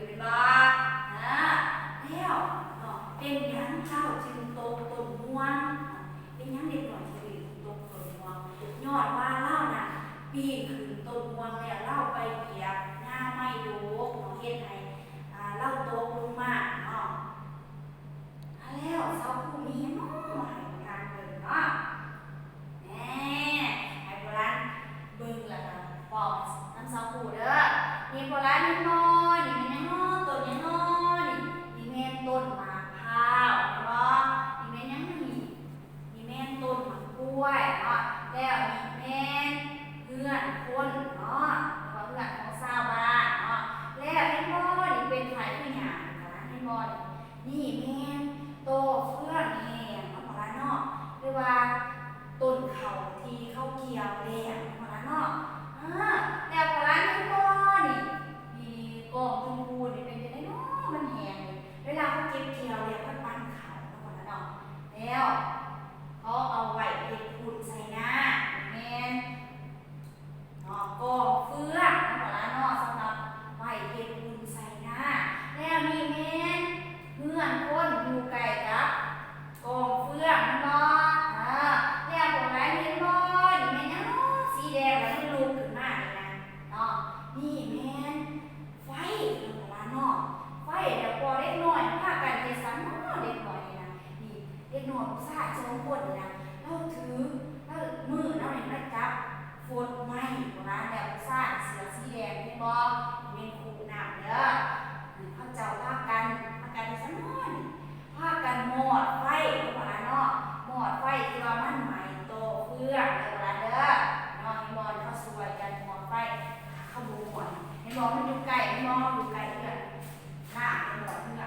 ແມ່ນບໍ່? ເອີ ແລ້ວເນາະ ເປັນຫຍັງລາວຈຶ່ງຕົກຕົ້ນມ່ວງ? ເປັນຫຍັງເດັກນ້ອຍຈຶ່ງຕົກຕົ້ນມ່ວງ? ຍ້ອນວ່າລາວນະ ປີນຂຶ້ນຕົ້ນມ່ວງແລ້ວ ລາວໄປຢຽບງາໄມ້ດົກເນາະ ເຮັດໃຫ້ ອາ ລາວຕົກລົງມາເນາະ. ມາແລ້ວ ຊາວຄູມີຫຍັງເນາະມາໃຫ້ພວກຫຼານເບິ່ງເນາະ? ແນ່ ໃຫ້ພວກຫຼານເບິ່ງແລ້ວກໍບອກນຳຊາວຄູເດີ. ນີ້ພວກຫຼານເຫັນບໍ່? ນີ້ແມ່ນຫຍັງເນາະ? ຕົ້ນຫຍັງເນາະນີ້? ນີ້ແມ່ນຕົ້ນໝາກພ້າວ ແມ່ນບໍ່? ນີ້ແມ່ນຫຍັງນີ້? ນີ້ແມ່ນຕົ້ນໝາກກ້ວຍເນາະ. ແລ້ວນີ້ແມ່ນເຮືອນຄົນເນາະ ຫຼືວ່າເຮືອນຂອງຊາວບ້ານເນາະ. ແລ້ວເຫັນບໍ່? ນີ້ເປັນໄຟຄືຫຍັງ? ເຫັນບໍ່? ນີ້ແມ່ນຕໍ່ເຟືອງແຫ້ງເນາະ ພວກຫຼານເນາະ ຫຼືວ່າຕົ້ນເຂົ້າທີ່ເຂົາກ່ຽວແລ້ວເນາະ ພວກຫຼານເນາະ. ອາ ແລ້ວພວກຫຼານເຫັນບໍ່ນີ້? ນີ້ກອງປູນໆນີ້ເປັນຈັ່ງໃດເນາະ? ມັນແຫ້ງ ເວລາເຂົາເກັບກ່ຽວແລ້ວ ເຂົາປັນເຂົ້າເນາະ ພວກຫຼານເນາະ. ແລ້ວເຂົາເອົາໄວ້ເຮັດຝຸ່ນໃສ່ນາ ແມ່ນ ເນາະ ກອງເຟືອງເນາະ ພວກຫຼານເນາະ ສຳລັບໄວ້ເຮັດອຸ່ນໃສ່ນາ. ແລ້ວນີ້ແມ່ນເຮືອນຄົນຢູ່ໃກ້ກັບກອງເຟືອງແມ່ນບໍ່? ເອີ ແລ້ວພວກຫຼານເຫັນບໍ່? ນີ້ແມ່ນຫຍັງເນາະ ສີແດງ ແລ້ວມັນລຸກຂຶ້ນມານີ້ນະເນາະ? ນີ້ແມ່ນໄຟເນາະ ພວກຫຼານເນາະ ໄຟ. ແລ້ວພໍເດັກນ້ອຍພາກັນເຮັດຫຍັງເນາະ ເດັກນ້ອຍນີ້ນະ? ນີ້ ເດັກນ້ອຍຜູ້ຊາຍສອງຄົນນີ້ນະ ລາວຖື ລາວ ມືລາວນີ້ມາຈັບຟົດໄມ້ ພວກຫຼານ. ແລ້ວຜູ້ຊາຍເສື້ອສີແດງ ເຫັນບໍ່? ນີ້ແມ່ນຄູນ້ຳເດີ. ເຂົາເຈົ້າພາກັນ ພາກັນເຮັດຫຍັງເນາະນີ້? ພາກັນມອດໄຟເນາະ ພວກຫຼານເນາະ ມອດໄຟທີ່ວ່າມັນໄໝ້ຕໍ່ເຟືອງເດີ ພວກຫຼານເດີເນາະ. ເຫັນບໍ່? ເຂົາຊ່ວຍກັນມອດໄຟ ເຂົາບໍ່ມອດ ເຫັນບໍ່? ມັນຢູ່ໃກ້ ເຫັນບໍ່? ຢູ່ໃກ້ເຮືອນ ນ້ຳ ເຫັນບໍ່? ເຮື